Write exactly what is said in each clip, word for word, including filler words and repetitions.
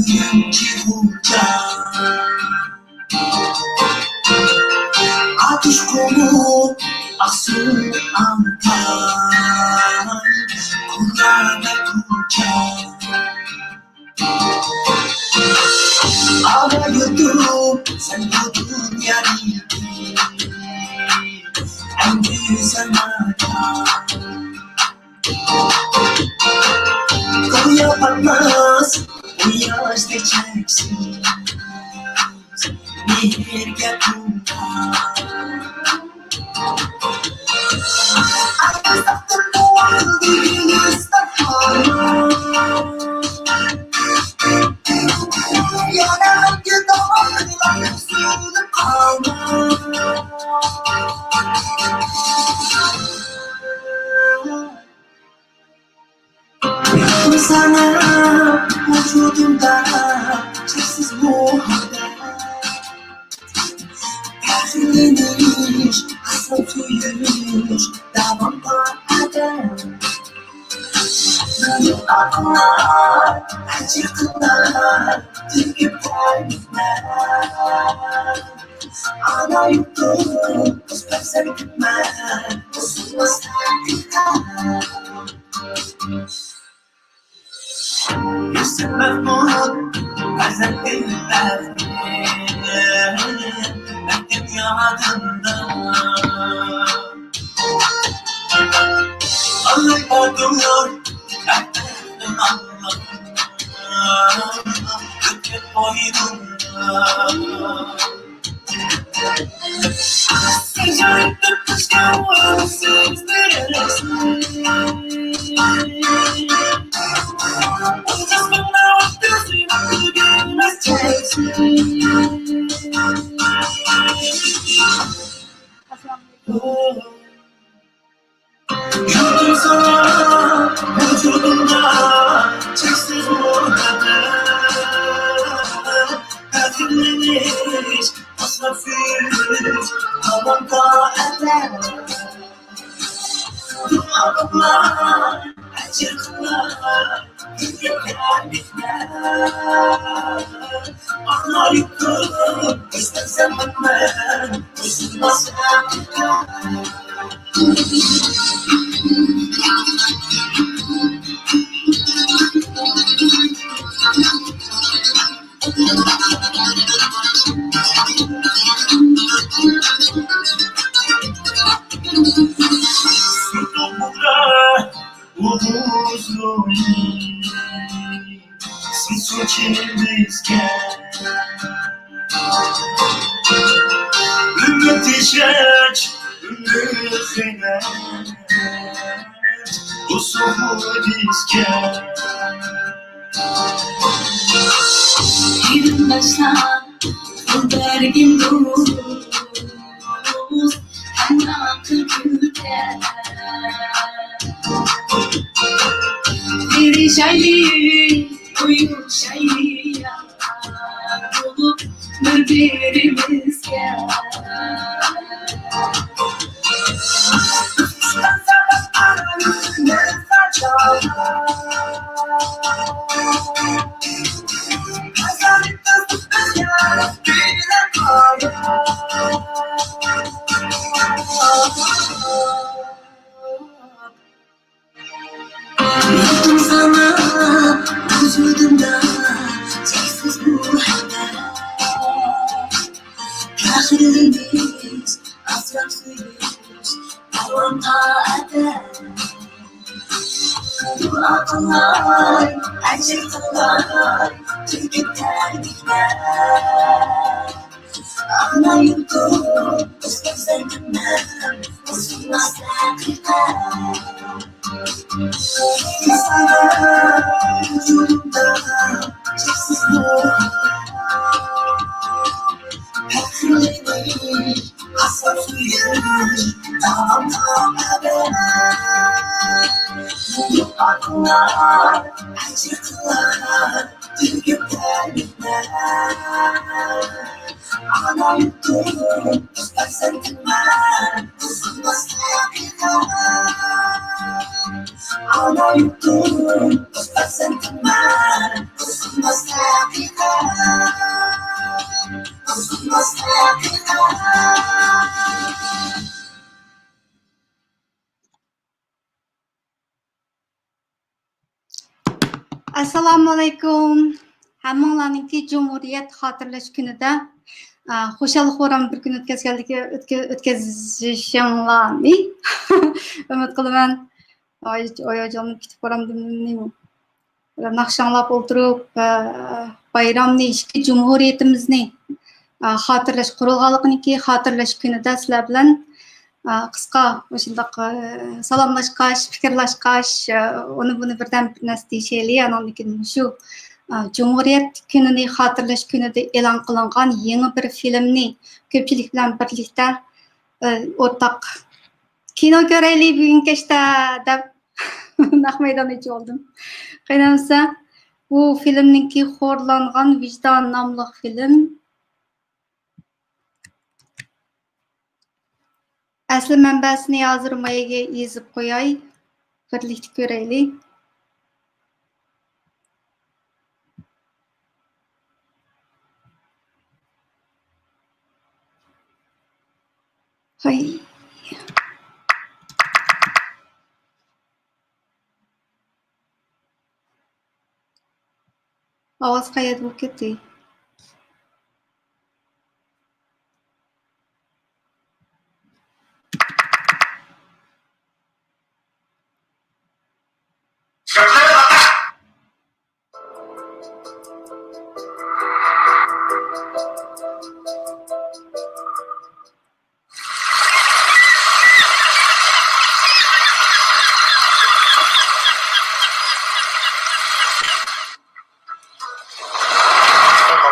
ئۈچىنچى غۇنچە. ئاتۇش قۇمۇ ئاقسۇ ئالتاي، قۇملاردا كۇنچا. ئانا يۇرتۇم، سەن بۇ دۇنيانى ئەمدى سەن. گويا پاتماس قۇياشتەك چەكسىز مېھىرگە تۇڭغان. ساڭا ۋۇجۇدۇمدا چەكسىز مۇھەببەت، پەخىرلىنىش، ئاسان سۆيۈش داۋاملىق ئادەت. مېنى ئاقلار، ئەجىر قىلار، تۈگۈپ قالمىسىلەر. ئانا يۇرتۇم، ئۆز پەرزەنتىمەن، بۇزۇلماس ھەقىقەت. يۈسۈپ مەھمۇد، پەرزەنتىم بەختىم، مەكتەپ يادىمدا. ئاللاي باتۇرلار، مەكتەپتىن ئاللاي، ئۆتكەن قوينۇمدا. يۈردۈم ساڭا ۋۇجۇدۇمدا چەكسىز مۇھەببەت، پەخىرلىنىش، ئاسراپ سۆيۈش، داۋامدا ئەبەد. دۇئا قىلار، ئەجىر قىلار، ئوغۇز روھى سىڭسۇن چېچىمىزگە. ئۈمىد تېشەچ، ئۈمىد خىيال، بۇ سوغۇق بىزگە. ئېرىنداشلار، قول بەرگىن دوست، ھەمراھ قىل كۈلكە. ئېرىشەيلى، ئۇيۇشايلى، يار بولۇپ بىر-بىرىمىزگە. يۈردۈم ساڭا ۋۇجۇدۇمدا چەكسىز مۇھەببەت، پەخىرلىنىش، ئاسراپ سۆيۈش، داۋامدا ئەبەد. دۇئا قىلاي، ئەجىر قىلاي، تۆكۈپ تەبرىكلەر. ئانا يۇرتۇم، ئۆز پەرزەنتىمەن، بۇزۇلماس ھەقىقەت. ساڭا ۋۇجۇدۇمدا چەكسىز مۇھەببەت، پەخىرلىنىش، ئاسراپ سۆيۈش، داۋامدا ئەبەد. دۇئا قىلاي، ئەجىر قىلاي، تۆكۈپ تەبرىكلەر. ئانا يۇرتۇم، ئۆز پەرزەنتىمەن، بۇزۇلماس ھەقىقەت. ئانا يۇرتۇم، ئۆز پەرزەنتىمەن، بۇزۇلماس ھەقىقەت. ئەسسالامۇئەلەيكۇم. ھەممىڭلارنىڭكى جۇمھۇرىيەت خاتىرىلەش كۈنىدە، ئە، خۇشال-خۇرام بىر كۈن ئۆتكەزگەنلىكى، ئۆتكە-، ئۆتكۈزۈشۈڭلارنى ئۈمىد قىلىمەن. ئاي، ئاياجانلىق كۈتۈپ بارامدىم نېمە؟ ناخشا ئاڭلاپ ئولتۇرۇپ، ئە، بايرامنى، ئىككى جۇمھۇرىيىتىمىزنى، ئە، خاتىرىلەش، قۇرۇلغانلىقىنىڭكى خاتىرىلەش كۈنىدە سىلەر بىلەن، ئە، قىسقا مۇشۇنداق، ئە، سالاملاشقاچ، پىكىرلەشكەچ، ئە، ئۇنى بۇنى بىردەم بىر نەرسە دېيىشەيلى. ئاناندىن كېيىن مۇشۇ، ئە، جۇمھۇرىيەت كۈنىنى خاتىرىلەش كۈنىدە ئېلان قىلىنغان يېڭى بىر فىلىمنى كۆپچىلىك بىلەن بىرلىكتە، ئە، ئورتاق كىنو كۆرەيلى بۈگۈن كەچتە دەپ نەق مەيدان ئېچىۋالدىم. قېنى بولسا، بۇ فىلىمنىڭكى خورلانغان ۋىجدان ناملىق فىلىم. ئەسلى مەنبەسىنى ھازىر ماياگە يېزىپ قوياي، بىرلىكتە كۆرەيلى. ھاي. ئاۋاز قەيەردە بولۇپ كەتتى؟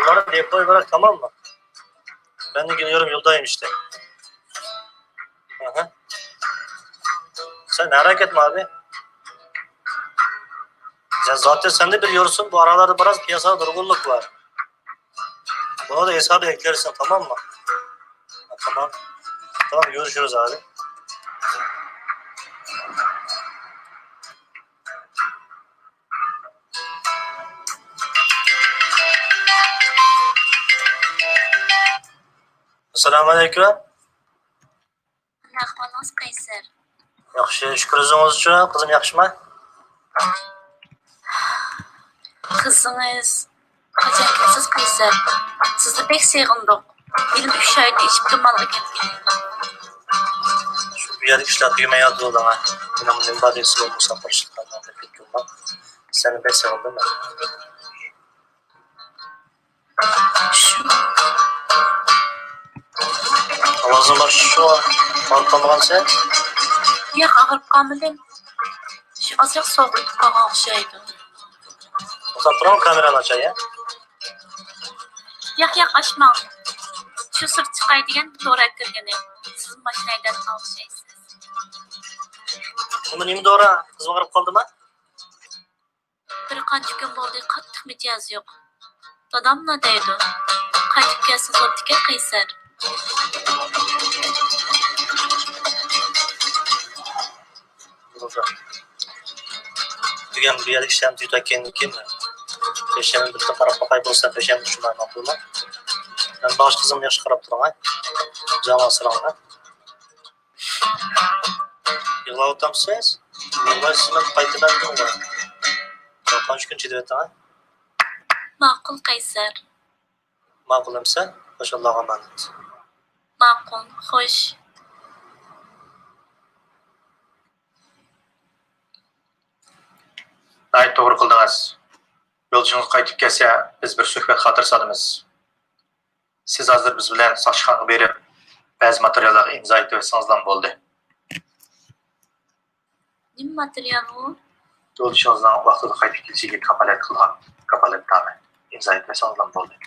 Malları depoya bırak, tamam mı? Ben de geliyorum, yoldayım işte. Aha. Sen merak etme abi. Ya zaten sen de biliyorsun, bu aralarda biraz piyasada durgunluk var. Bunu da hesaba eklersin, tamam mı? Ha, tamam. Tamam, görüşürüz abi. Assalamu alaikum. قانداق ئەھۋالىڭىز قەيسەر؟ ياخشى، شۈكۈر، ئۆزىڭىزچۇ؟ قىزىم ياخشىمۇ؟ قىزىڭىز قاچان كېلىسىز قەيسەر؟ سىزنى بەك سېغىندۇق. ھېلىمۇ ئۈچ ئايدىن ئېشىپتۇ مالغا كەتكىلى. شۇ بۇ يەردە ئىشلار تۈگىمەيۋاتىدۇ دەڭە. مېنىڭ نېمە بار دېسە بولمىسا قارشىلىق قىلماڭ دەپ كەتكەنمەن. سەن بەك سېغىندىم مەن. ئاۋازىڭ بار شۇ، ئاغرىپ قالمىغانسەن؟ ياق، ئاغرىپ قالمىدىم. شۇ ئازراق سوغۇق قالغان ئوخشايدۇ. توختاپ تۇرۇڭ، كامېرانى ئاچاي، ھە؟ ياق، ياق، ئاچماڭ. شۇ سىرت چىقاي دېگەن دورا كىرگىنى. سىز ماشىنا ھەيدەۋاتقان ئوخشايسىز. بۇ نېمە دورا؟ قىزىم ئاغرىپ قالدىما؟ بىر قانچە كۈن بولدى، قاتتىق مىجەزى يوق. داداملا دەيدۇ، قايتىپ كەلسە بوپتىكەن قەيسەر. بولدى. بۈگۈن بۇ يەردىكى ئىشلارنى تۈگىتىۋەتكەندىن كېيىن، پەيشەنبە بىر قاراپ باقاي، بولسا پەيشەنبە جۇما ماقۇلمۇ؟ مەن باغىش قىزىمنى ياخشى قاراپ تۇرۇڭ، ھە؟ جاماسىراڭلار. يىغلاۋاتامسىز؟ يىغلايسىز، مەن قايتىمەن دېدىڭغۇ. قانچە كۈن چىدىۋېتىڭ، ھە؟ ماقۇل، قەيسەر. ماقۇل ئەمسە، خوش، ئاللاغا ئامانەت. ماقۇل، خوش. ناھايىتى توغرا قىلدىڭىز. يولدىشىڭىز قايتىپ كەلسە، بىز بىر سۆھبەت خاتىرىسى ئالىمىز. سىز ھازىر بىز بىلەن ساقچىخانىغا بېرىپ، بەزى ماتېرىياللارغا ئىمزا ئېتىۋەتسىڭىزلا بولدى. نېمە ماتېرىيال ئۇ؟ يولدىشىڭىزنىڭ ۋاقتىدا قايتىپ كېلىشىگە كاپالەت قىلغان كاپالەتنامە ئىمزا ئېتىۋەتسىڭىزلا بولدى.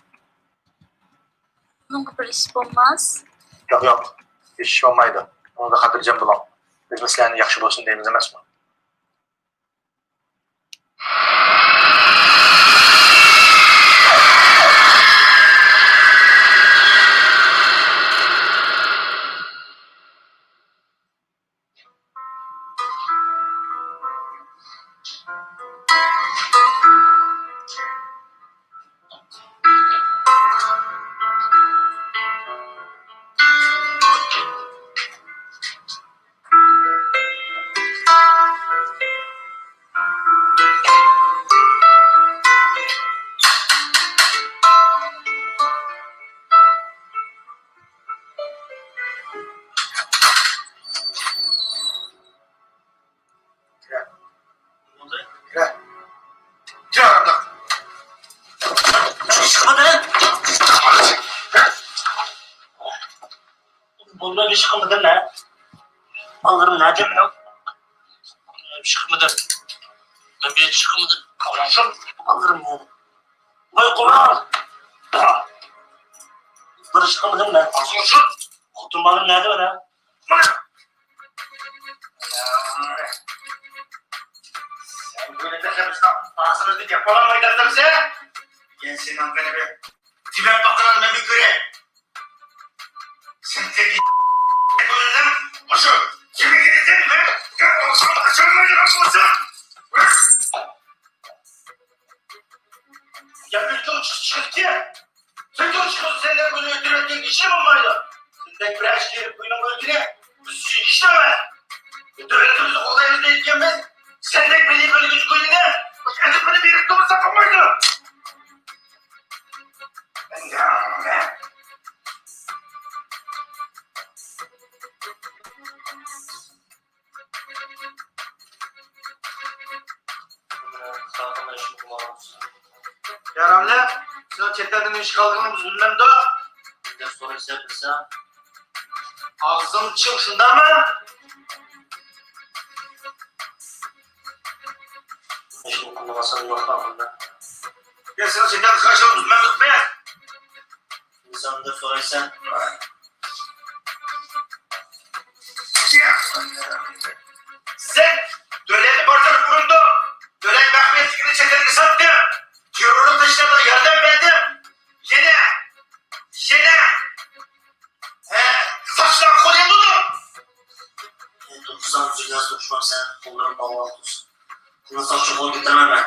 بۇنىڭغا بىر ئىش بولماس. ياق، ياق، ھېچ ئىش بولمايدۇ. بۇنىڭدا خاتىرجەم بولۇڭ. بىزمۇ سىلەرنى ياخشى بولسۇن دەيمىز ئەمەسمۇ؟ ئىش قىلمىدىم مەن. بالىلىرىم نەدە مېنىڭ؟ ئىش قىلمىدىم. مەن بىر ئىش قىلمىدىم. قالغانسىز؟ بالىلىرىم نەدە؟ ۋاي قومار! بىر ئىش قىلمىدىم مەن. قالغانسىز؟ خوتۇن بالىلىرىم نەدە مانا؟ مانا! سەن بۇ يەردە بىزنىڭ ئاغزىمىزنى ياپالامايدىغان سەن! يەنە سېنىڭ قېنى بىر تېمەپ باققىنىڭنى مەن بىر كۆرەي! سەن تېگى ئاشۇ يېمىگىنى دەيمەن، گەپ قىلساڭ ئاچالمايدىغان بولساڭ. يا بىر چىقىپ كەت. سەن چىقىپ سەندەك بىر ئۆلتۈرۈۋەتكەن كىشى بولمايدۇ. سەندەك بىر ئەسكەر قوينىڭ ئۆلگىنى بىز ئۈچۈن ھېچ نېمە. دۆلىتىمىزنى قوغدايمىز دەيدىكەنمىز. سەندەك بىر ئۆلگۈچى قوينى ئەدىپىنى بېرىپ تۇرسا قالمايدۇ. ياراملىق، سېنىڭ چەت ئەلدە نېمە ئىش قىلغىنىڭنى بىز بىلمەمدۇق؟ دەپ سورايسەن، بىلسەم. ئاغزىڭ چىڭ، شۇنداقمۇ؟ ئىشنى قىلمىغانسەن، يوقلا ئۇنداق. يا سېنىڭ چەت ئەلدە قىلغان ئىشىڭنى بىز بىلمەمدۇق بىز؟ ئىنساندا سورايسەن. سەن دۆلەتنى بازارغا ئۇرۇندۇڭ، دۆلەت مەخپىيەتلىكىنى چەت ئەلگە ساتتىڭ، تېررورلۇق تەشكىلاتىغا ياردەم بەردىڭ، يەنە، يەنە، ھە، ساقچىلارغا قول ياللىدىڭ. تۇرسام، سۆزلەر سوقۇشمامسەن، قوللىرىم باغلاپ تۇرسۇن. قولنى ساقچى قول كۆتۈرمەيمەن.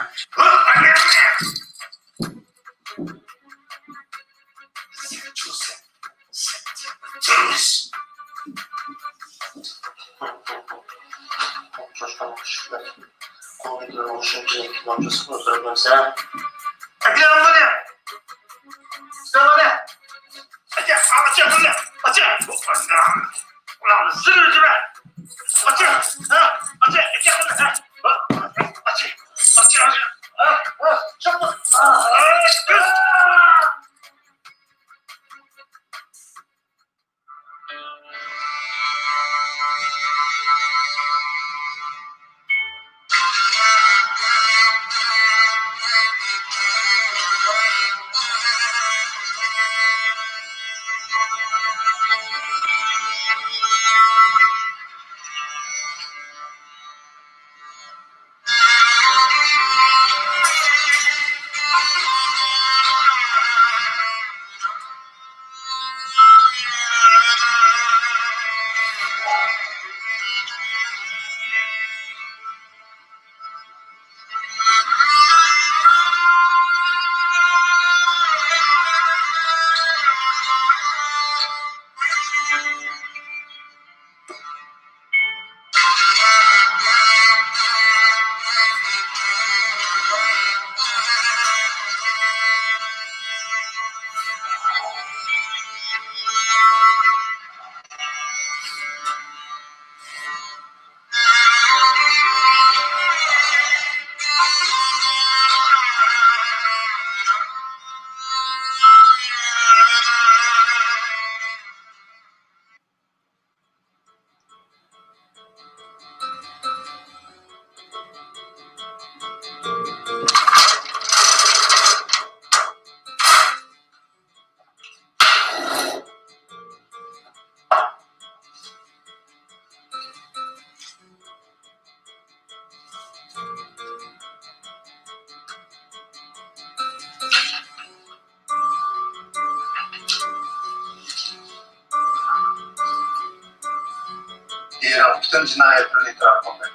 ئېرىڭ پۈتۈن جىنايەتلىرىنى ئېتىراپ قىلدى.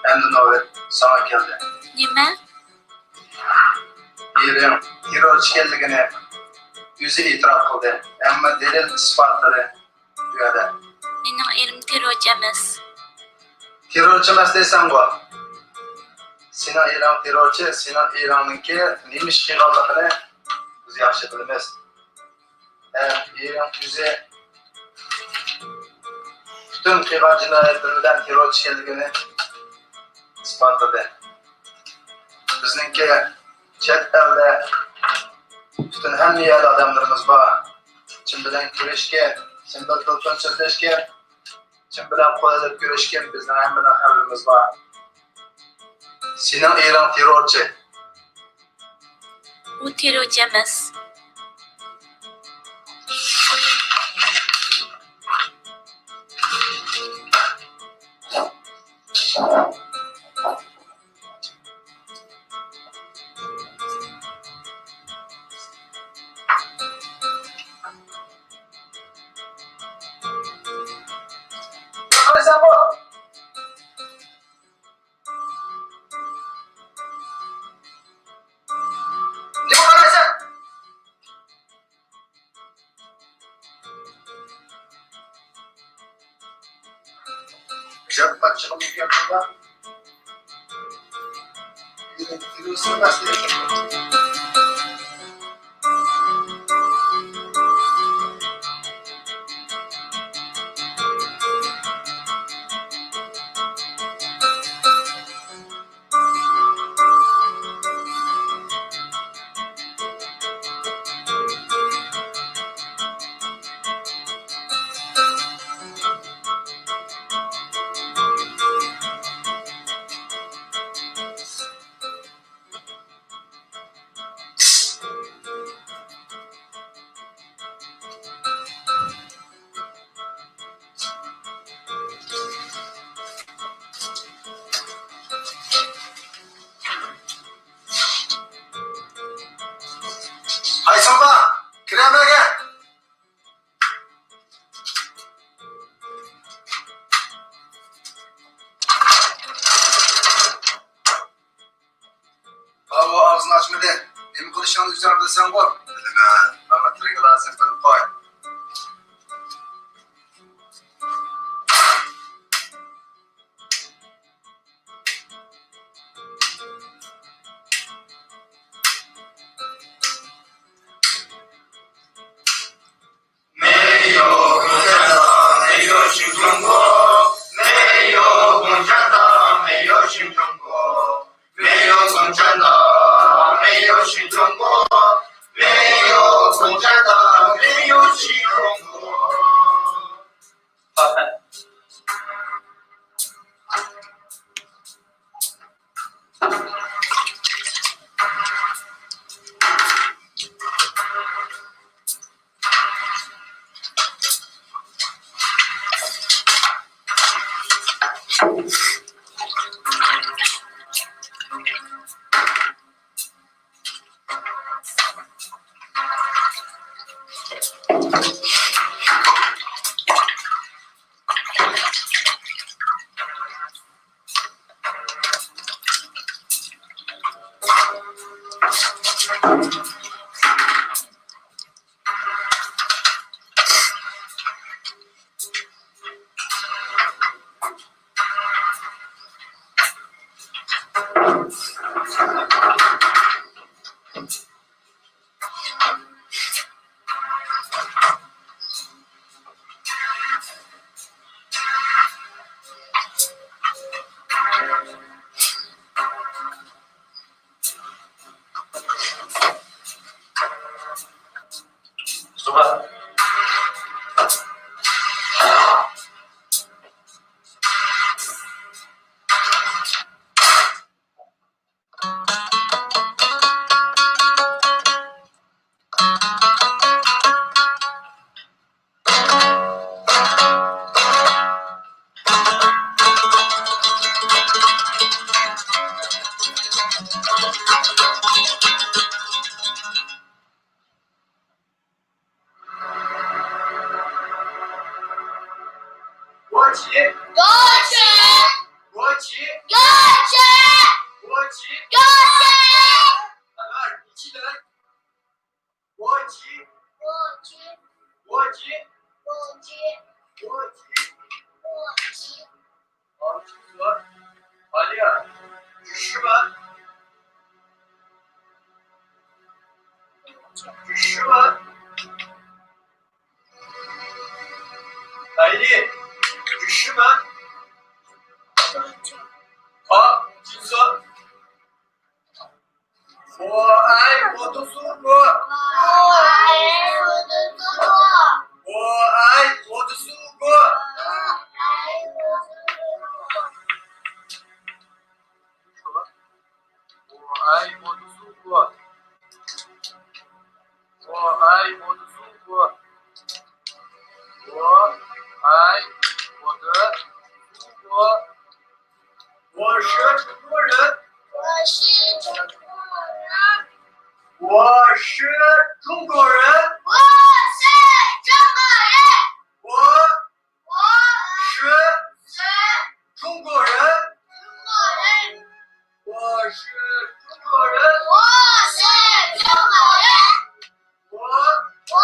ئەمدى نۆۋەت ساڭا كەلدى. نېمە؟ ئېرىڭ تېررورچى ئىكەنلىكىنى ئۆزى ئېتىراپ قىلدى. ھەممە دەلىل ئىسپاتلىرى بۇ يەردە. مېنىڭ ئېرىم تېررورچى ئەمەس. تېررورچى ئەمەس دەيسەنغۇ؟ سېنىڭ ئېرىڭ تېررورچى، سېنىڭ ئېرىڭنىڭكى نېمە ئىش قىلغانلىقىنى بىز ياخشى بىلىمىز. ھەم ئېرىڭ ئۆزى پۈتۈن قىلغان جىنايەتلىرى بىلەن تېررورچى ئىكەنلىكىنى ئىسپاتلىدى. بىزنىڭكى چەت ئەلدە پۈتۈن ھەممە يەردە ئادەملىرىمىز بار. چىن بىلەن كۈرەشكەن، چىن بىلەن دولقۇن سۆزلەشكەن، چىن بىلەن قول ئېلىپ كۈرەشكەن بىزنىڭ ھەممىنىڭ خەۋىرىمىز بار. سېنىڭ ئېرىڭ تېررورچى. ئۇ تېررورچى ئەمەس. قايسىڭلار؟ كىرەمەگە! ئاۋۇ ئاغزىنى ئاچمىدى. نېمە قىلىشىڭنى ئۆزۈڭ بىلىسەنغۇ؟ بىلىمەن. ماڭا تىلگە لازىم بىلىپ قوي. ئالىيە، ئۈشۈمە. ئۈشۈمە. ئەينى، ئۈشۈمە. قا، جىنسا. خو، ئەي، خوتۇن سۇ، بۇ. ئاي ئوتتۇز ئۇ. ئو ئاي ئوتتۇز ئۇ. ئو ئاي ئوتتۇز ئۇ. 我是中国人。我是中国人。我是中国人。我是中国人。我 我是中国人。我是中国人。我是中国人。我我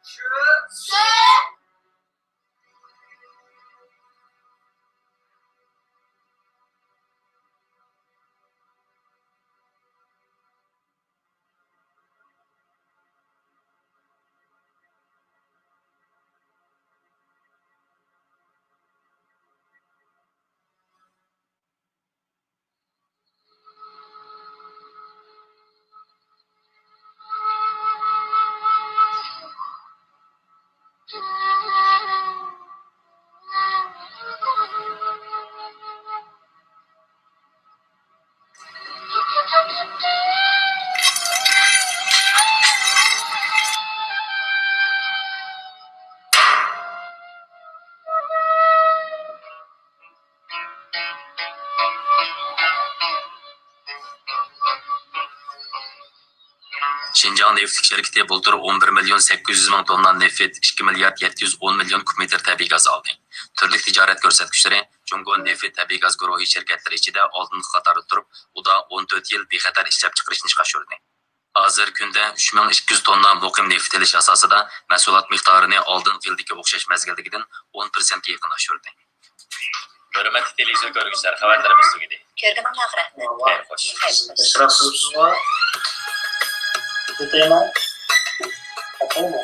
是是 شىنجاڭ نېفىتلىك شىركىتى بۇلتۇر ئون بىر مىليون سەككىز يۈز مىڭ توننا نېفىت، ئىككى مىليارد يەتتە يۈز ئون مىليون كۇب مېتىر تەبىئىي گاز ئالدى. تۈرلۈك تىجارەت كۆرسەتكۈچلىرى جۇڭگو نېفىت تەبىئىي گاز گۇرۇھى شىركەتلىرى ئىچىدە ئالدىنقى قاتاردا تۇرۇپ، ئۇدا ئون تۆت يىل بىخەتەر ئىشلەپچىقىرىشنى ئىشقا ئاشۇردى. ھازىر كۈندە ئۈچ مىڭ ئىككى يۈز توننا مۇقىم نېفىت ئېلىش ئاساسىدا مەھسۇلات مىقدارىنى ئالدىنقى يىلدىكى ئوخشاش مەزگىلدىكىدىن ئون پىرسەنتكە يېقىن ئاشۇردى. ھۆرمەتلىك تېلېۋىزور كۆرگۈچىلەر، خەۋەرلىرىمىز تۈگىدى. كۆرگىنىڭلارغا رەھمەت. خەير خوش. خەير خوش. ئىشراقسىزمۇ؟ كېتەيمۇ؟ كېتەيمۇ؟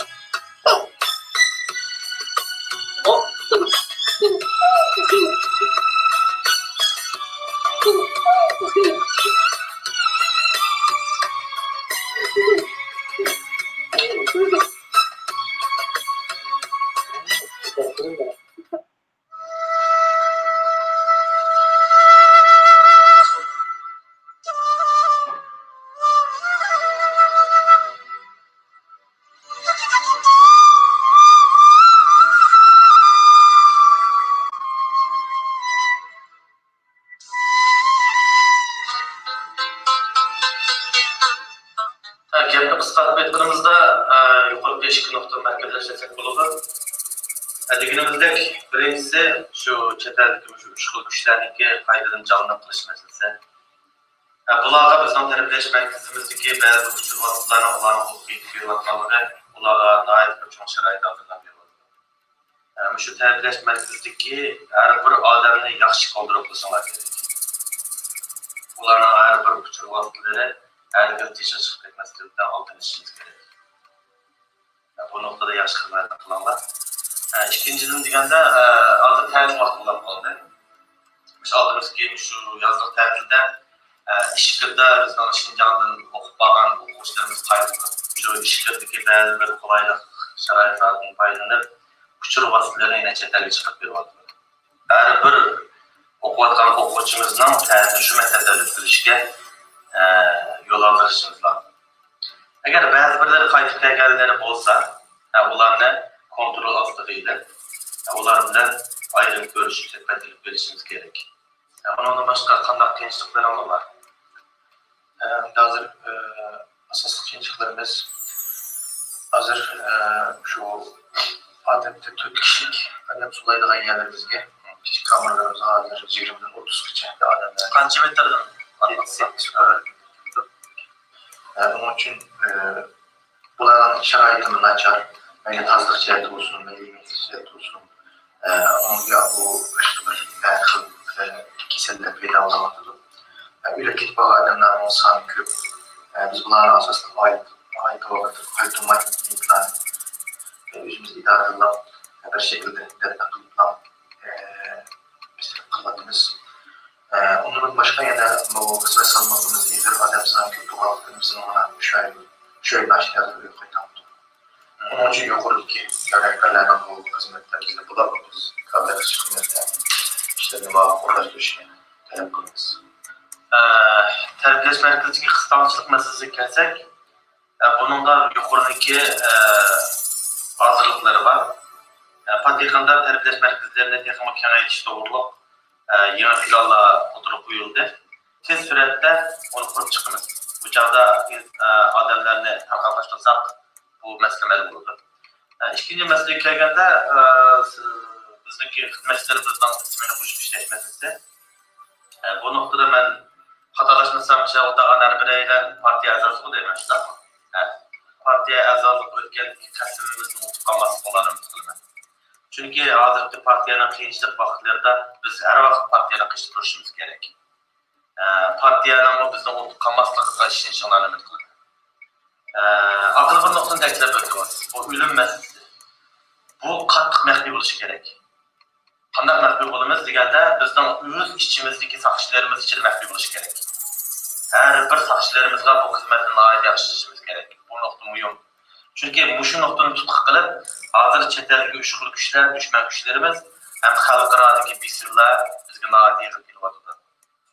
ھە، گەپنى قىسقارتىپ ئېيتقىنىمىزدا، ئە، يۇقىرىقى ئىككى نۇقتىنى مەركەزلەشتۈرسەك بولىدۇ. ھە، دېگىنىمىزدەك، بىرىنچىسى، شۇ چەت ئەلدىكى مۇشۇ ئۈچ خىل كۈچلەرنىڭكى قايتىدىن جانلىنىپ قېلىش مەسىلىسى. ھە، بۇلارغا بىزنىڭ تەربىيەلەش مەركىزىمىزدىكى بەزى ئۇچۇر ۋاسىتىلەرنىڭ ئۇلارنىڭ قولىغا يېتىپ كېلىۋاتقانلىقى ئۇلارغا ناھايىتى بىر چوڭ شارائىت ھازىرلاپ بېرىۋاتىدۇ. ھە، مۇشۇ تەربىيەلەش مەركىزىدىكى ھەر بىر ئادەمنى ياخشى كونترول قىلىشىڭلار كېرەك. ئۇلارنىڭ ھەر بىر ئۇچۇر ۋاسىتىلىرى ھەر كۈن تېشىغا چىقىپ كەتمەسلىكىدىن ئالدىنى ئېلىشىمىز كېرەك. بۇ نۇقتىدا ياخشى خىزمەتنى قىلىڭلار. ئىككىنچىدىن دېگەندە، ھازىر تەتىل ۋاقتى بولۇپ قالدى. مۇشۇ ئالدىمىزدىكى مۇشۇ يازلىق تەتىلدە، ئىچكىرىدە بىزنىڭ شىنجاڭدىن ئوقۇپ بارغان ئوقۇغۇچىلىرىمىز قايتىدۇ. شۇ ئىچكىرىدىكى بەزى بىر قولايلىق شارائىتلاردىن پايدىلىنىپ، ئۇچۇر ۋاسىتىلىرىنى يەنە چەت ئەلگە چىقىرىپ بېرىۋاتىدۇ. ھەر بىر ئوقۇۋاتقان ئوقۇغۇچىمىزنىڭ تەتىلنى شۇ مەقسەتتە ئۆتكۈزۈشىگە، ئە، يول ھازىرلىشىمىز لازىم. ئەگەر بەزى بىرلىرى قايتىپ كەلگەنلىرى بولسا، ئە، ئۇلارنى كونترول ئاستىغا ئېلىپ، ئە، ئۇلار بىلەن ئايرىم كۆرۈشۈپ، سۆھبەت ئېلىپ بېرىشىمىز كېرەك. ئە، ئۇنىڭدىن باشقا قانداق قىيىنچىلىقلىرىڭلار بار؟ ئەمدى ھازىر، ئە، ئاساسلىق قىيىنچىلىقلىرىمىز ھازىر، ئە، شۇ ئادەتتە تۆت كىشىلىك ئادەم سولايدىغان يەرلىرىمىزگە كىچىك كامېرلىرىمىزغا ھازىر يىگىرمىدىن ئوتتۇزغىچە ئادەملەر. قانچە مېتىردىن؟ يەتتە، سەككىز كامېر كىرىدۇ. ئە، ئۇنىڭ ئۈچۈن، ئە، بۇلارنىڭ شارائىتىمۇ ناچار. مەيلى تازىلىق جەھەتتە بولسۇن، مەيلى يېمەكلىك جەھەتتە بولسۇن. ئە، ئۇنىڭ بۇ باشقا بىر ھەر خىل، ئە، كېسەللەر پەيدا بولۇۋاتىدۇ. ئە، ئۆلۈپ كېتىپ قالغان ئادەملەرنىڭ سانى كۆپ. ئە، بىز بۇلارنى ئاساسەن ئايرىم، ئايرىم قايتۇرماي، ئە، ئۆزىمىز ئىدارىلەپ، ئە، بىر شەكىلدە دەپنە قىلىپلا، ئە، بىز قىلىۋاتىمىز. ئە، ئۇنىڭدىن باشقا يەنە بۇ خىزمەت سالمىقىمىز ئېغىر، ئادەم سانى كۆپ بولغانلىقتىن، بىزنىڭ مانا ئۈچ ئاي، ئۈچ ئاي ماشىنا ئۆيگە قايتامدۇ. ئۇنىڭ ئۈچۈن يۇقىرىدىكى رەھبەرلەرنىڭ بۇ خىزمەتلىرىمىزنى بۇلاپ، بىز كادىر خىزمەتتە ئىشلىرىنى مۇۋاپىق ئورۇنلاشتۇرۇشىنى تەلەپ قىلىمىز. ئە، تەربىيەلەش مەركىزىدىكى قىستاڭچىلىق مەسىلىسىگە كەلسەك، ئە، بۇنىڭغا يۇقىرىدىكى، ئە، ھازىرلىقلىرى بار. ئە، پات يېقىندا تەربىيەلەش مەركىزلىرىنى تېخىمۇ كېڭەيتىش توغرۇلۇق، ئە، يېڭى پىلانلار ئوتتۇرىغا قويۇلدى. تېز سۈرئەتتە ئۇنى قۇرۇپ چىقىمىز. بۇ چاغدا، ئە، ئادەملەرنى تارقاپ باشلىساق، بۇ مەسىلە ھەل بولىدۇ. ئە، ئىككىنچى مەسىلىگە كەلگەندە، ئە، سىز، بىزنىڭكى خىزمەتچىلىرىمىزنىڭ ئىسمىنى قوشۇپ ئىشلەش مەسىلىسى. ئە، بۇ نۇقتىدا مەن خاتالاشمىسام، شاۋۇل تاغا ھەر بىرەيلەن پارتىيە ئەزاسى دەيمەن، شۇنداقمۇ؟ ھە. پارتىيە ئەزالىق ئۆتكەندىكى قەسىمىمىزنى ئۇنتۇپ قالماسلىقىڭلارنى ئۈمىد قىلىمەن. چۈنكى ھازىرقى پارتىيەنىڭ قىيىنچىلىق ۋاقىتلىرىدا بىز ھەر ۋاقىت پارتىيەنىڭ قېشىدا تۇرۇشىمىز كېرەك. ئە، پارتىيەنىڭمۇ بىزنىڭ ئۇنتۇپ قالماسلىقىغا ئىشىنىشىڭلارنى ئۈمىد قىلىمەن. ئە، ئاخىرى بىر نۇقتىنى تەكىتلەپ ئۆتتىڭىز. بۇ ئۆلۈم مەسىلىسى. بۇ قاتتىق مەخپىي بولۇشى كېرەك. قانداق مەخپىي بولىمىز دېگەندە، بىزنىڭ ئۆز ئىچىمىزدىكى ساقچىلىرىمىز ئىچىدە مەخپىي بولۇشى كېرەك. ھەر بىر ساقچىلىرىمىزغا بۇ خىزمەتنى ناھايىتى ياخشى ئىشلىشىمىز كېرەك. بۇ نۇقتا مۇھىم. چۈنكى مۇشۇ نۇقتىنى تۇتقا قىلىپ، ھازىر چەت ئەلدىكى ئۇيۇشقۇنلۇق كۈچلەر، دۈشمەن كۈچلىرىمىز ھەم خەلقئارادىكى بېسىملار بىزگە ناھايىتى ئېغىر كېلىۋاتىدۇ.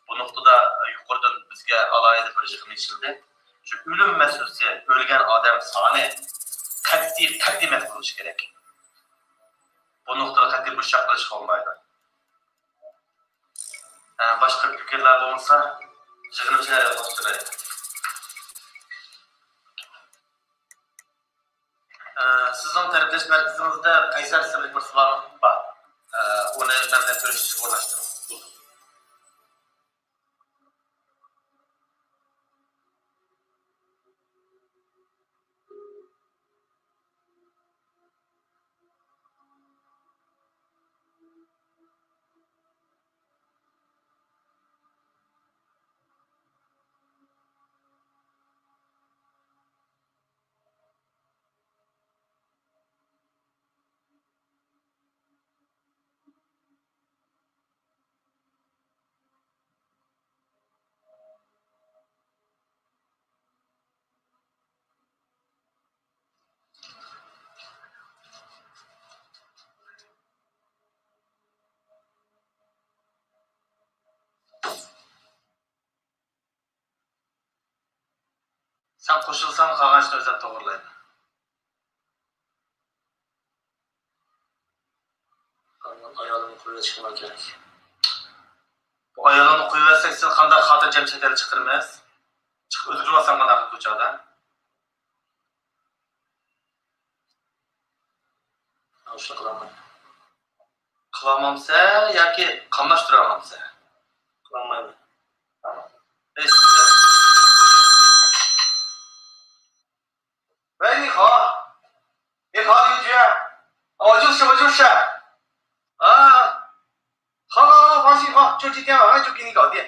بۇ نۇقتىدا يۇقىرىدىن بىزگە ئالاھىدە بىر يىغىن ئېچىلدى. شۇ ئۆلۈم مەسىلىسى، ئۆلگەن ئادەم سانى قەتئىي، قەتئىي مەخپىي بولۇشى كېرەك. بۇ نۇقتىدا قەتئىي بوشاق قىلىشقا بولمايدۇ. ئە، باشقا پىكىرلەر بولمىسا، يىغىنىمىزنى ئاياغلاشتۇرايلى. ئە، سىزنىڭ تەربىيەلەش مەركىزىڭىزدە قەيسەر ئىسىملىك بىرسى بارمۇ؟ بار. ئە، ئۇنى مەن بىلەن كۆرۈشۈشكە ئورۇنلاشتۇرۇڭ. سەن قوشۇلساڭ، قالغان ئىشنى ئۆزۈم توغرىلايمەن. ئايالىمنى قويۇۋېتىشىم كېرەك. بۇ ئايالىڭنى قويۇۋەتسەك، سېنى قانداق خاتىرجەم چەت ئەلگە چىقىرىمىز؟ چىقىپ ئۆلتۈرۈۋالساڭ قانداق قىلىدۇ بۇ چاغدا؟ مەن شۇنى قىلالمايمەن. قىلالمامسەن ياكى قاملاشتۇرالمامسەن؟ قىلالمايمەن. ئەي، سىز-، 喂，你好。你好，刘局。哦，就是，我就是。啊，好，好，好，放心，好，就今天晚上就给你搞定。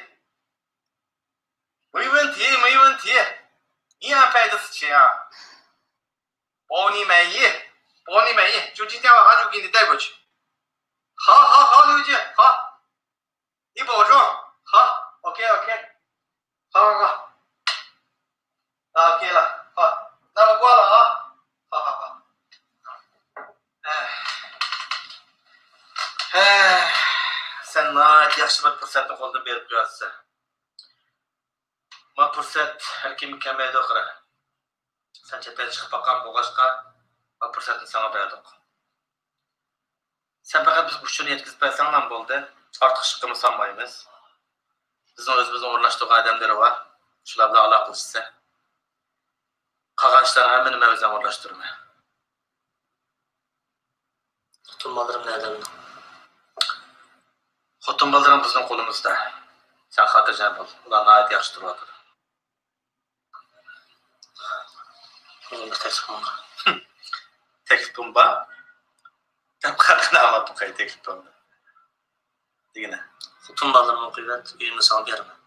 没问题，没问题。你安排的事情啊，包你满意，包你满意，就今天晚上就给你带过去。好，好，好，刘局，好。 你保重。好，OK，OK。好，好，好。啊，OK了，好，那我挂了啊。好，好，好。哎，哎，سەن ناھايىتى ياخشى بىر پۇرسەتنى قولدىن بېرىپ قويۇۋاتىسەن. ما پۇرسەت ھەر كىمگە كەلمەيدۇ ئاخىرى. سەن چەت ئەلگە چىقىپ باققان بولغاچقا، ما پۇرسەتنى ساڭا بەردۇق. سەن پەقەت بىزگە ئۇچۇرنى يەتكۈزۈپ بەرسەڭلا بولدى. ئارتۇق ئىش قىلمىسا بولمايمىز. بىزنىڭ ئۆزىمىزنىڭ ئورۇنلاشتۇرغان ئادەملىرى بار. شۇلار بىلەن ئالاقىلىشىسەن. قالغان ئىشلارنىڭ ھەممىنى مەن ئۆزۈم ئورۇنلاشتۇرىمەن. خوتۇن بالىلىرىم نەدە؟ خوتۇن بالىلىرىڭ بىزنىڭ قولىمىزدا. سەن خاتىرجەم بول. ئۇلار ناھايىتى ياخشى تۇرۇۋاتىدۇ. مېنىڭ بىر تەكلىپىم بار. تەكلىپىم بار؟ دەپ قاراڭ، ئاڭلاپ باقاي تەكلىپىڭنى. دېگىنە. خوتۇن بالىلىرىمنى قويۇۋەت، ئۆيۈمنى ساڭا بېرىمەن.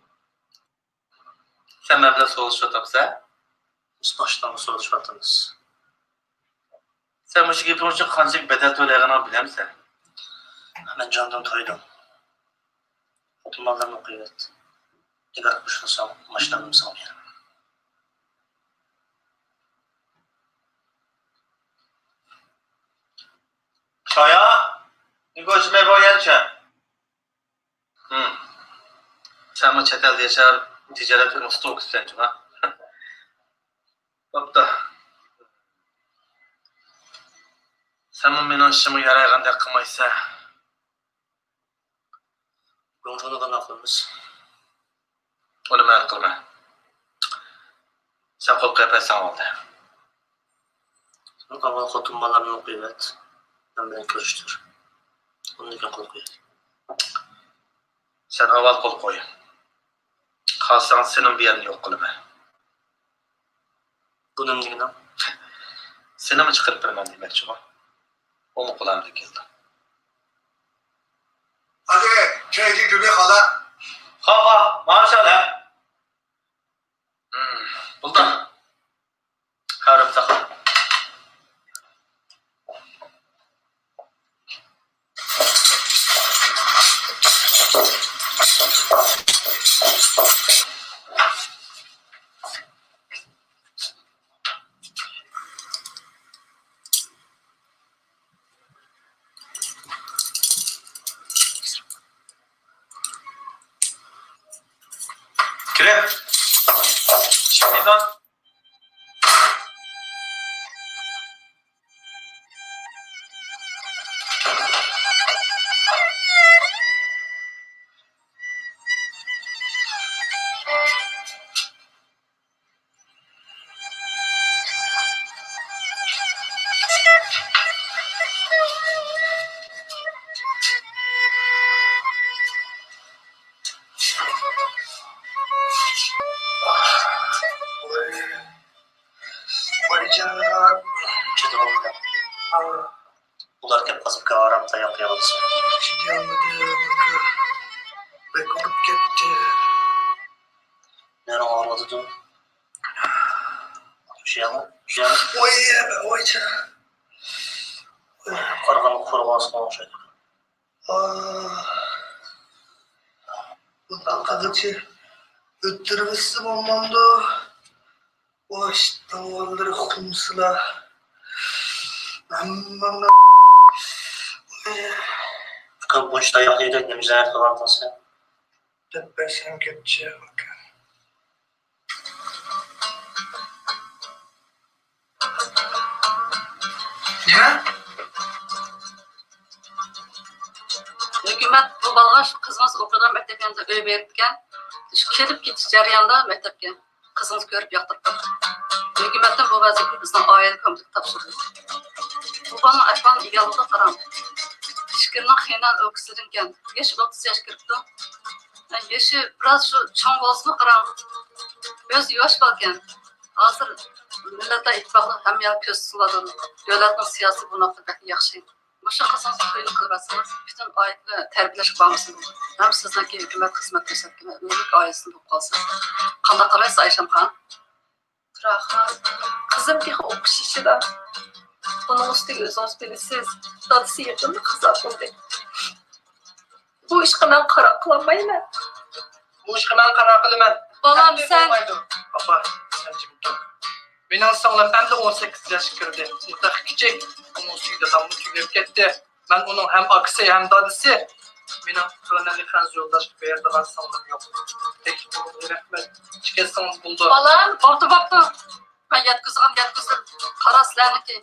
سەن مەن بىلەن سودىلىشىۋاتامسەن؟ بىز ماشىنىڭغا سودىلىشىۋاتىمىز. سەن مۇشۇ گېپىڭ ئۈچۈن قانچىلىك بەدەل تۆلەيدىغىنىڭنى بىلەمسەن؟ مەن جاندىن تويدۇم. خوتۇن بالىلىرىمنى قويۇۋەت. ئەگەر قوشۇلساڭ، ماشىنامنى ساڭا بېرىمەن. شايا، نېگە ئۆچمەي بولغانچە؟ ھىم. سەنمۇ چەت ئەلدە ياشاپ، تىجارەتلىك ئۇستا ئوكۇتىسەن جۇما. بوپتۇ. سەنمۇ مېنىڭ ئىشىمغا يارايغاندەك قىلمايسەن. گۇڭجۇنى قانداق قىلىمىز؟ ئۇنى مەن ھەل قىلىمەن. سەن قول قويۇپ بەرسەڭ بولدى. سەن ئاۋۋال خوتۇن بالامنى قويۇۋەت. مەن بىلەن كۆرۈشتۈر. ئۇندىن كېيىن قول قوياي. سەن ئاۋۋال قول قوي. خالىساڭ سېنىڭ بۇ يەرنى يوق قىلىمەن. بۇ نېمە دېگىنىڭ؟ سېنىمۇ چىقىرىپ بېرىمەن دېمەكچىغۇ. ئۇمۇ قۇلامدىن كېلىدۇ. ھادى، چايدى گۈلى خالا. خا، خا، ماشاللا. ھىم، بولدى. ھەرەم ساقلا. كىرە. شىمنىغان. ئۇلار كەپ قالسا ئۇكا ئارام تاياق يەۋالسۇن. چىدىيالمىدىم ئۇكا. بەك ئۇرۇپ كەتتى. نېرىڭ ئاغرىۋاتىدۇ؟ شۇ يەرمۇ؟ شۇ يەرمۇ؟ ۋاي، ۋاي جان. قارىغانغا قورغان ئاسقان ئوخشايدۇ. ئاھ. بۇنداق قىلغۇچە ئۆتتۈرۈۋەتسە بولمامدۇ؟ ۋاي، داۋانلىرى خۇمسىلا. ھەممىڭنى. ئۇكام، بۇنچە تاياق يېدىڭ، نېمە جىنايەت قىلغانتىڭ سەن؟ دەپ بەرسەم كەتچى، ئۇكام. نېمە؟ ھۆكۈمەت بۇ بالىغا قىزىڭىز ئوقۇيدىغان مەكتەپ يېنىدا ئۆي بېرىپتىكەن. شۇ كېلىپ كېتىش جەريانىدا مەكتەپكە قىزىڭىز كۆرۈپ ياقتۇرۇپتۇ. ھۆكۈمەتتىن بۇ ۋەزىپىنى بىزنىڭ ئائىلە كومىتېتى تاپشۇردى. بۇ بالىنىڭ ئەھۋالىنى ئىگە ئالدۇق، قاراڭ. ئىچكىرىنىڭ خېنەن ئۆكسىدىنكەن. يېشى ئوتتۇز ياش كىرىپتۇ. يېشى بىراز شۇ چوڭ بولسىمۇ، قاراڭ. ئۆزى ياش بالىكەن. ھازىر مىللەتلەر ئىتتىپاقلىقى ھەممە يەرگە كۆز سالىدۇ. دۆلەتنىڭ سىياسىتى بۇ نۇقتىدا بەك ياخشى. مۇشۇ قىزىڭىزنى تويىنى قىلىۋەتسىڭىز، پۈتۈن ئائىلە تەربىيەلەشكە بارمىسۇن؟ ھەم سىزنىڭكى ھۆكۈمەت خىزمەت كۆرسەتكەن ئۆيلۈك ئائىلىسىدىن بولۇپ قالسا. قانداق قارايسىز، ئايشەمخان؟ تۇراخان، قىزىم تېخى ئوقۇش يېشىدا. ئۇنىڭ ئۈستىگە ئۆزىڭىز بىلىسىز، دادىسى يېقىندا قازا بولدى. بۇ ئىشقا مەن قارار قىلالمايمەن. بۇ ئىشقا مەن قارار قىلىمەن. بالام، ئەمدى سەن بولمايدۇ. ئاپا، سەن جىم تۇر. مېنىڭ سىڭلىم ئەمدى ئون سەككىز ياشقا كىردى. ئۇ تېخى كىچىك. ئۇنىڭ ئۈستىگە داداممۇ تۈگەپ كەتتى. مەن ئۇنىڭ ھەم ئاكىسى، ھەم دادىسى. مېنىڭ تۆۋەندە خەنزۇ يولداشقا بېرىدىغان سىڭلىم يوق. تەكلىپىڭىزگە رەھمەت. چىقىۋەتسىڭىز بولىدۇ. بالام، بوپتۇ، بوپتۇ. مەن يەتكۈزىدىغان يەتكۈزدۈم. قارا سىلەرنىڭكى.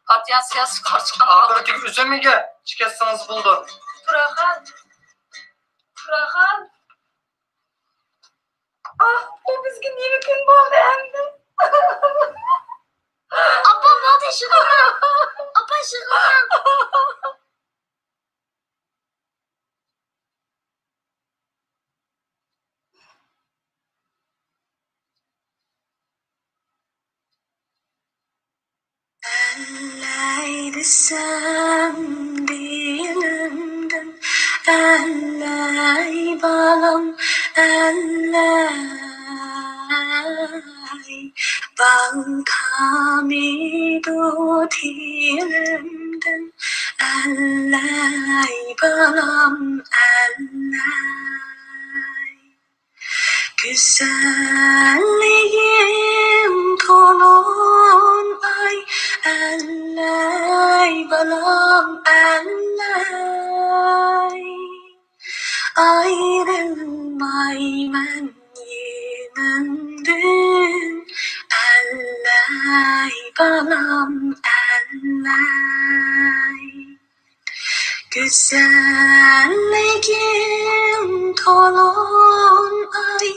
پارتىيە سىياسىي قارشى چىققان ئاخىرىدىكى ئۈزۈمىگە چىقىۋەتسىڭىز بولىدۇ. تۇراخان. تۇراخان. ئاھ، بۇ بىزگە نېمە كۈن بولدى ئەمدى؟ ئاپا، بولدى، شۇنداق. ئاپا، شۇنداق. ئەللەي دېسەم دىلىمدىن، ئەللەي بالام، ئەللەي. بال تامىدۇ تىلىمدىن، ئەللەي بالام، ئەللەي. گۈزەللىكىڭ تولۇن ئاي، ئەللەي بالام، ئەللەي. ئايرىلمايمەن مەندىن ئەللەي بالام ئەللەي. گۈزەللىكىڭ تولۇن ئاي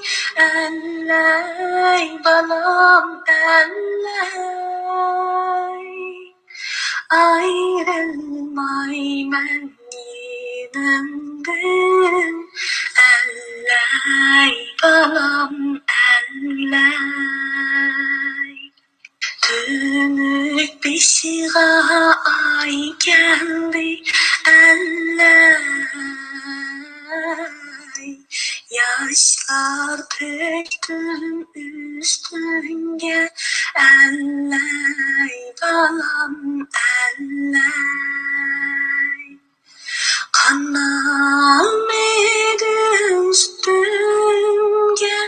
ئەللەي بالام ئەللەي. ئايرىلمايمەن يېنىڭدىن ئەللەي بالام ئەللەي. تۈنۈك بېشىغا ئاي كەلدى ئەللەي. ياشلار تۆكتۈم ئۈستۈڭگە ئەللەي بالام ئەللەي. قانالمىدىم ئۈستۈمگە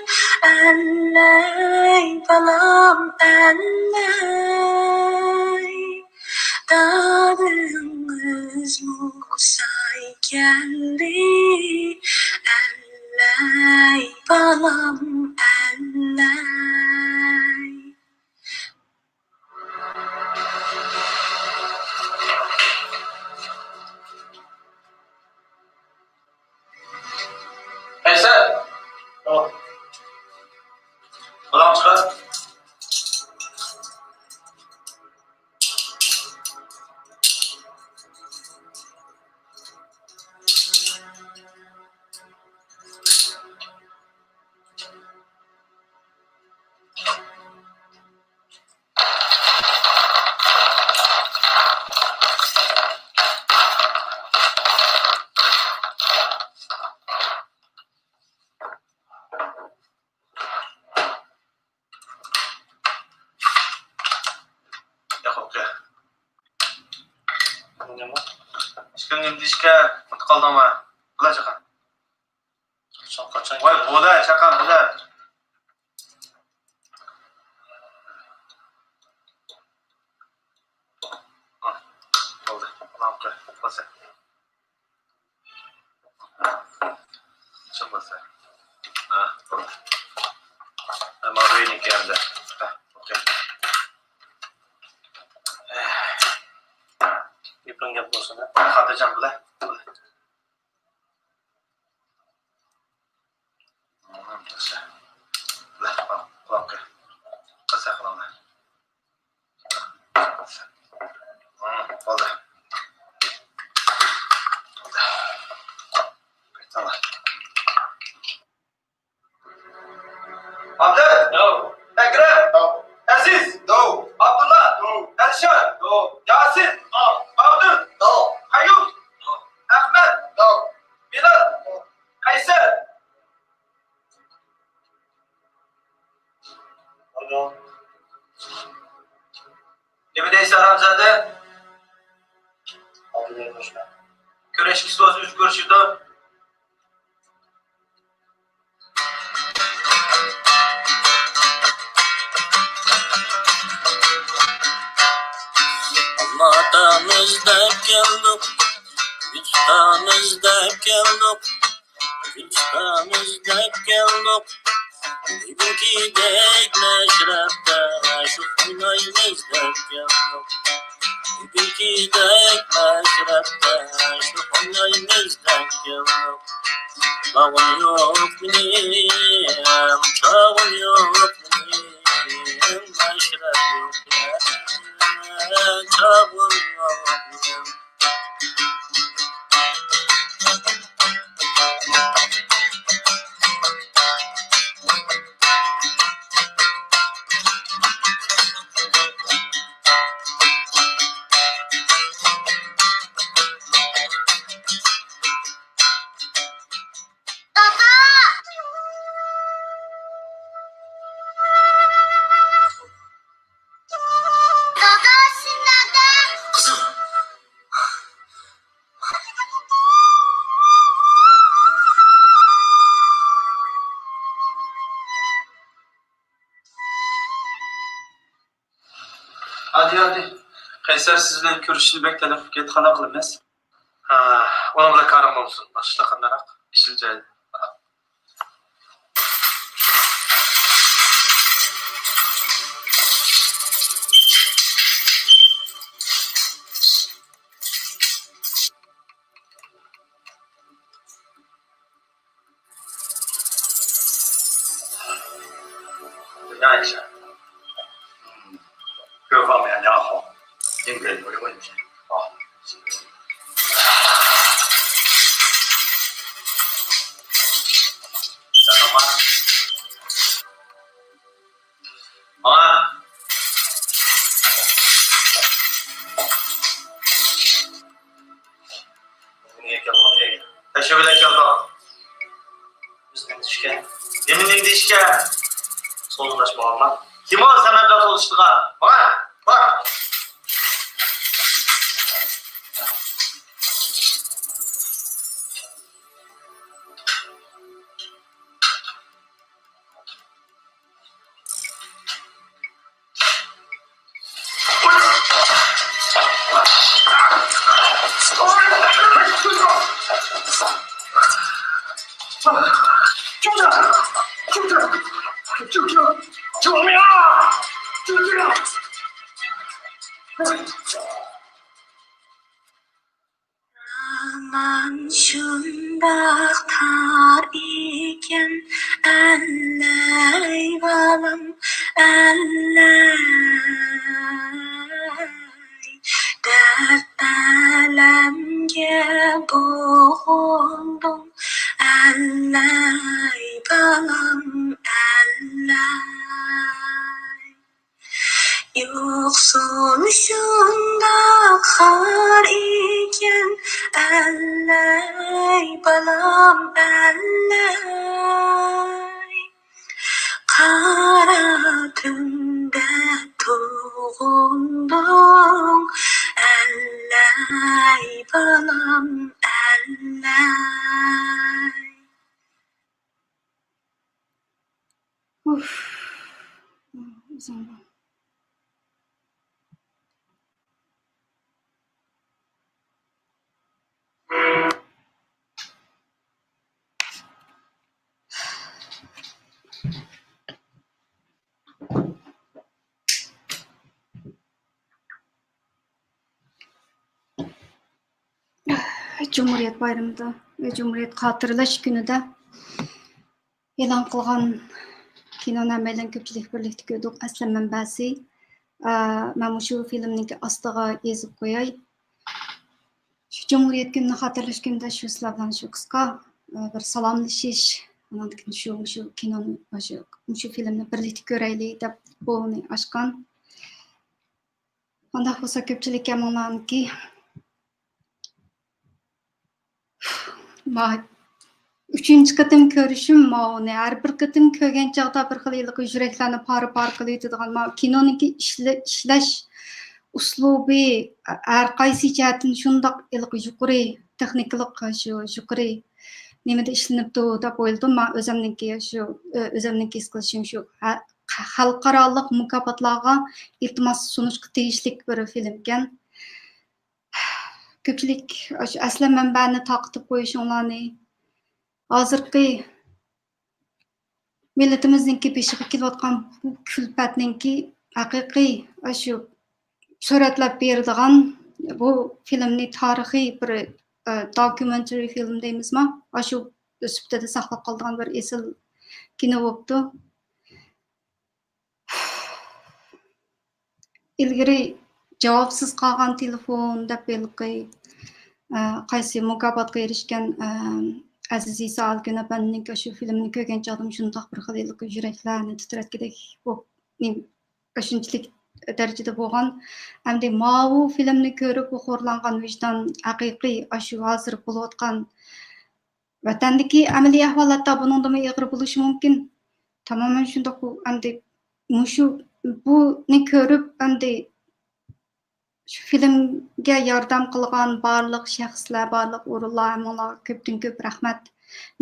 ئەللەي بالام ئەللەي. دادىڭىزمۇ ساي كەلدى ئەللەي بالام ئەللەي. قەيسەر! بالام چىقار. ياق، ئوكي. ئىككىڭ نېمە دېيىشكە ئۇنتۇپ قالدىڭما؟ بۇلا چاقا. قاچان، قاچان ۋاي، بۇلا چاقا، بۇلا. ھا، بولدى. ئۇنام قىل. بولسا. چىڭ بولسا. ھا، بولدى. مانا روھىنىڭكى ئەمدى. ھا، ئوكي. گېپىڭ گەپ بولسۇن، ھە. خاتىرجەم بولە. بولدى. ئابلەت. ياۋ. ئەكرەم. ياۋ. ئەزىز. ياۋ. ئابدۇللا. ياۋ. ئەلىشىر. ياۋ. ياسىن. ياۋ. باغدۇن. ياۋ. قەييۇم. ياۋ. ئەخمەت. ياۋ. بىلال. ياۋ. قەيسەر. ئالو. نېمە دەيسەن، ھارامزادە؟ ئابدۇللا قوشنا. كۆرۈشكۈسى بولسا ئۆزى كۆرۈشىدۇ. ئالما تامىز دەپ كەلدۇق، يۈسۈپ تامىز دەپ كەلدۇق، يۈسۈپ تامىز دەپ كەلدۇق. بۈگۈنكىدەك مەشرەپتە شۇ ئوينايمىز دەپ كەلدۇق. بۈگۈنكىدەك مەشرەپتە شۇ ئوينايمىز دەپ كەلدۇق. باغرىم يوق مېنىڭ، چاغرىم يوق مېنىڭ، مەشرەپ يوق يەردە چاغرىم يوق مېنىڭ. دادا! دادا، سېنىڭدە. قىزىم! ھادى، ھادى. قەيسەر سىز بىلەن كۆرۈشۈشنى بەك تەلەپ قىلىپ كەتتى، قانداق قىلىمىز؟ ھا، ئۇنىڭ بىلەن كارىم بولمىسۇن. باشقىلار قانداقراق؟ ئىشىم جايىدا. 等一下，嗯，各方面良好，应该有的问题啊。想干嘛？好啊。نېمە دېيىشكەن؟ نېمە دېيىشكەن؟ سودىشىپ بولغان. كىم ئۇ سەن بىلەن سودىشىدىغان؟ بار، بار. ھامان شۇنداق تار ئىكەن، ئەللەي بالام، ئەللەي. دەرد ئەلەمگە بوغۇلدۇڭ، ئەللەي بالام، ئەللەي. يوقسۇن شۇنداق خار ئىكەن، ئەللەي بالام، ئەللەي. قارا تۈندە تۇغۇلدۇڭ، ئەللەي بالام، ئەللەي. ئۇف. ئۇزۇن بۇ. جۇمھۇرىيەت بايرىمىدا، جۇمھۇرىيەت خاتىرىلەش كۈنىدە ئېلان قىلغان كىنونى ھەممەيلەن كۆپچىلىك بىرلىكتە كۆردۇق، ئەسلى مەنبەسى. ئە، مەن مۇشۇ فىلىمنىڭكى ئاستىغا يېزىپ قوياي. شۇ جۇمھۇرىيەت كۈنىنى خاتىرىلەش كۈنىدە شۇ سىلەر بىلەن شۇ قىسقا، ئە، بىر سالاملىشىش، ئاندىن كېيىن شۇ، مۇشۇ كىنونى، شۇ، مۇشۇ فىلىمنى بىرلىكتە كۆرەيلى دەپ بۇنى ئاچقان. قانداق بولسا كۆپچىلىككە ماڭلامكى. ما-، ئۈچىنچى قېتىم كۆرۈشۈم ماۋۇنى. ھەر بىر قېتىم كۆرگەن چاغدا بىر خىل ھېلىقى يۈرەكلەرنى پارە-پارە قىلىۋېتىدىغان، ما-، كىنونىڭكى ئىشلە-، ئىشلەش ئۇسلۇبى ھەر قايسى جەھەتتىن شۇنداق ھېلىقى يۇقىرى، تېخنىكىلىق شۇ يۇقىرى نېمىدە ئىشلىنىپتۇ دەپ ئويلىدىم. مەن ئۆزۈمنىڭكى شۇ، ئۆ-، ئۆزۈمنىڭكى ھېس قىلىشىم شۇ. ھە-، خەلقئارالىق مۇكاپاتلارغا ئىلتىماس سۇنۇشقا تېگىشلىك بىر فىلىمكەن. كۆپچىلىك ئاشۇ ئەسلى مەنبەنى تارقىتىپ قويۇشۇڭلارنى، ھازىرقى مىللىتىمىزنىڭكى بېشىغا كېلىۋاتقان بۇ كۈلپەتنىڭكى ھەقىقىي ئاشۇ سۈرەتلەپ بېرىدىغان بۇ فىلىمنى تارىخىي بىر، ئە، دوكيۇمېنترى فىلىم دەيمىزما؟ ئاشۇ سۈپىتىدە ساقلاپ قالىدىغان بىر ئېسىل كىنو بوپتۇ. ئىلگىرى جاۋابسىز قالغان تېلېفون دەپ ھېلىقى، ئە، قايسى مۇكاپاتقا ئېرىشكەن، ئە، ئەزىز ئىسا ئالكۈن ئەپەندىنىڭكى شۇ فىلىمنى كۆرگەن چاغدىمۇ شۇنداق بىر خىل ھېلىقى يۈرەكلەرنى تىترەتكۈدەك بولۇپ، نېمە، شۇنچىلىك دەرىجىدە بولغان. ئەمدى ماۋۇ فىلىمنى كۆرۈپ خورلانغان ۋىجدان ھەقىقىي ئاشۇ ھازىر بولۇۋاتقان ۋەتەندىكى ئەمەلىي ئەھۋال ھەتتا بۇنىڭدىنمۇ ئېغىر بولۇشى مۇمكىن. تامامەن شۇنداق. بۇ ئەمدى مۇشۇ، بۇنى كۆرۈپ ئەمدى شۇ فىلىمگە ياردەم قىلغان بارلىق شەخسلەر، بارلىق ئورۇنلار، ھەممىڭلارغا كۆپتىن كۆپ رەھمەت،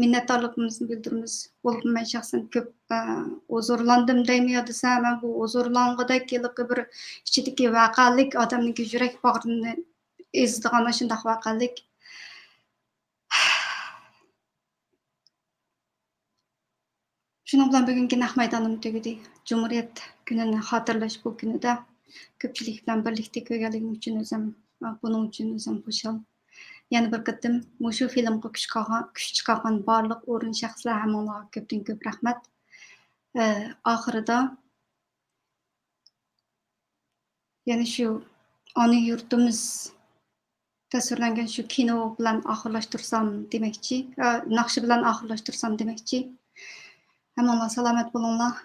مىننەتدارلىقىمىزنى بىلدۈرىمىز. بولۇپمۇ مەن شەخسەن كۆپ، ئە، ھۇزۇرلاندىم دەيمۇ يا دېسە، مەن بۇ ھۇزۇرلانغۇدەك ھېلىقى بىر ئىچىدىكى ۋەقەلىك، ئادەمنىڭكى يۈرەك باغرىنى ئېزىدىغان ئاشۇنداق ۋەقەلىك. شۇنىڭ بىلەن بۈگۈنكى نەق مەيدانىم تۈگىدى. جۇمھۇرىيەت كۈنىنى خاتىرىلەش بۇ كۈنىدە كۆپچىلىك بىلەن بىرلىكتە كۆرگەنلىكىم ئۈچۈن ئۆزۈم، بۇنىڭ ئۈچۈن ئۆزۈم خۇشال. يەنە بىر قېتىم مۇشۇ فىلىمغا كۈچ قالغان، كۈچ چىقارغان بارلىق ئورۇن شەخسلەر ھەممىڭلارغا كۆپتىن كۆپ رەھمەت. ئە، ئاخىرىدا يەنە شۇ ئانا يۇرتىمىز تەسۋىرلەنگەن شۇ كىنو بىلەن ئاخىرلاشتۇرسام دېمەكچى، ئە، ناخشا بىلەن ئاخىرلاشتۇرسام دېمەكچى. ھەممىڭلار سالامەت بولۇڭلار.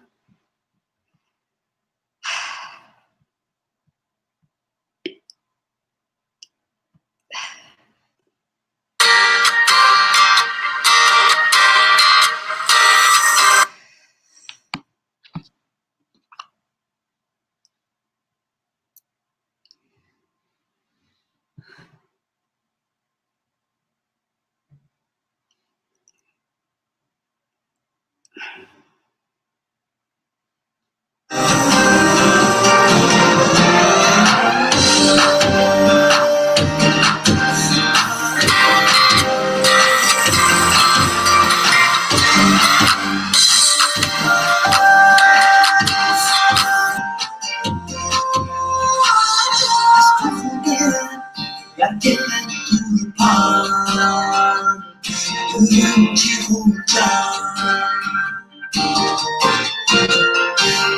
ئۈرۈمچى غۇلجا،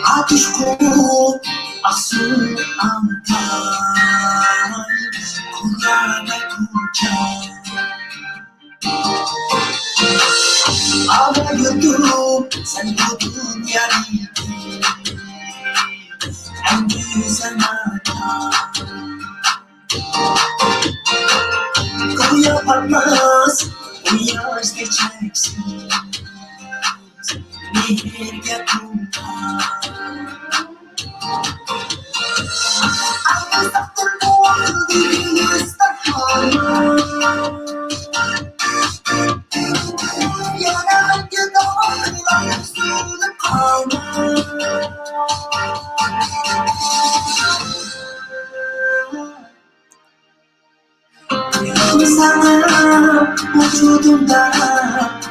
ئاتۇشقۇ، ئاقسۇ، ئالتاي، كۇلادا كۇچا. ئانا يۇرتۇم، سەن بۇ دۇنيادىكى ئەڭ گۈزەل ماكان. گويا پاتماس قۇياشتەك چەكسىز مېھىرگە تولغان. ئەڭ ئۇزاقتىن بولدى گۈلىستان ھامان. يەنە ئەنگە داۋاملىق سۆيۈپ قالما. ساڭا ۋۇجۇدۇمدا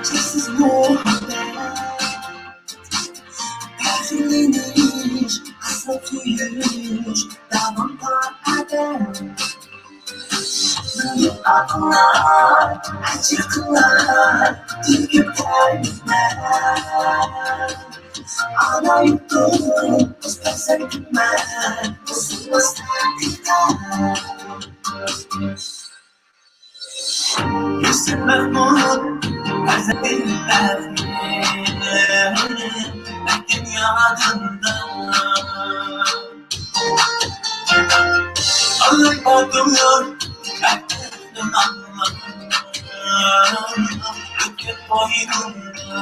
چەكسىز مۇھەببەت، پەخىرلىنىش، ھەسرەت سۆيۈش، داۋامدا ئادەم. مەڭگۈ ئاقلار، ئەجىر قىلار، تۆكۈپ تەبىئەت. ئانا يۇرتۇم، قىز پەرزەنتىمەن، قىزىمىز ھەقىقەت. يۈسۈپ مەھمۇد، پەرزەنتى ئەرمىن، مەڭگۈ يادىمدا. ئاللاي باتۇر، ئەپتىنىڭ ئاللاي، ئۆتكەن قوينۇمدا.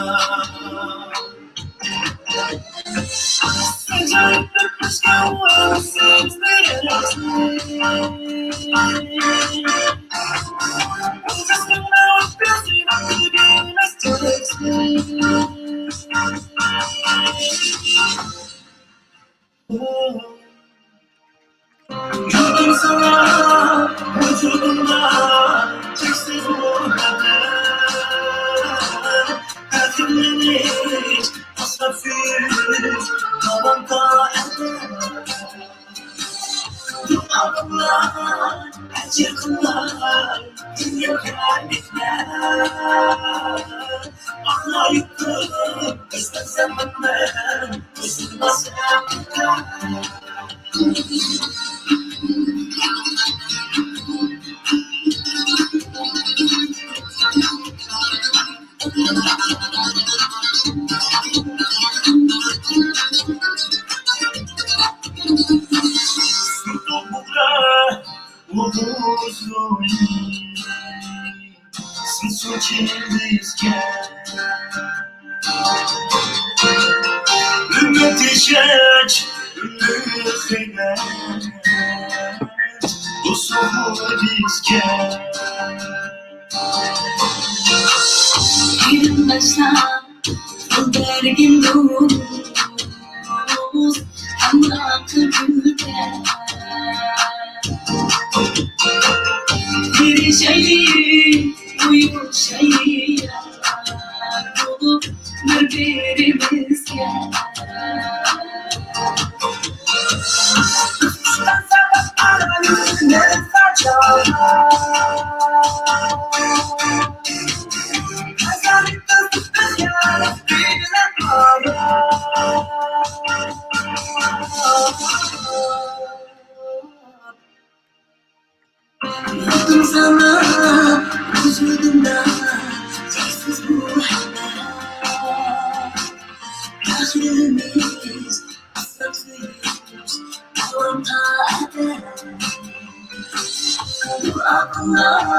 يۈرىكىم ساڭا، ۋۇجۇدۇمدا چەكسىز مۇھەببەت، پەخىرلىنىش، ئاسراپ سۆيۈش، داۋامدا ئەبەد. دۇئا قىلار، ئەجىر قىلار، دۇنيا كەرمىكلەر. ئانا يۇرتۇم، ئىستەمسەن مەن، ئۈزۈلمەس ھەقىقەت. سىنسۇن چىلىمىزگە ئۈمىد ئېشەك، ئۈمىد خىيال، بۇ سوۋغا بىزگە. ئېرىڭ باشلاپ يول بەرگىن دوست، ھەمراھ قىل گۈلدەك. تىرىشايلى، ئۇيۇشايلى يار بولۇپ بىر-بىرىمىزگە. يۈردۈم ساڭا، ۋۇجۇدۇمدا چەكسىز مۇھەببەت. ئاخىرىمىز ئاسراپ سۆيۈش داۋامغا ئەبەد. دۇئا قىلار،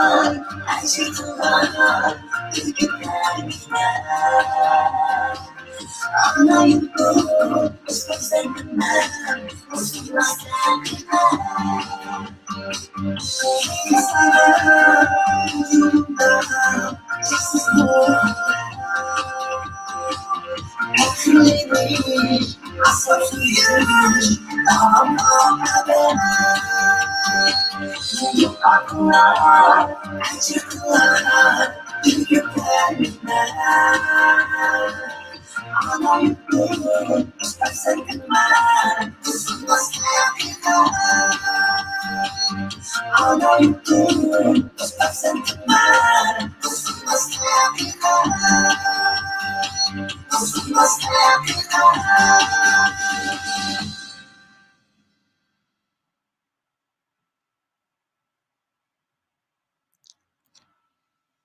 ئەجىر قىلار، بىر كۈنلەر مېھنەت. ئانا يۇرتۇم، ئۆز پەرزەنتىممەن، ئۇزۇلماس ھەقىقەت.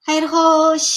خەير خوش.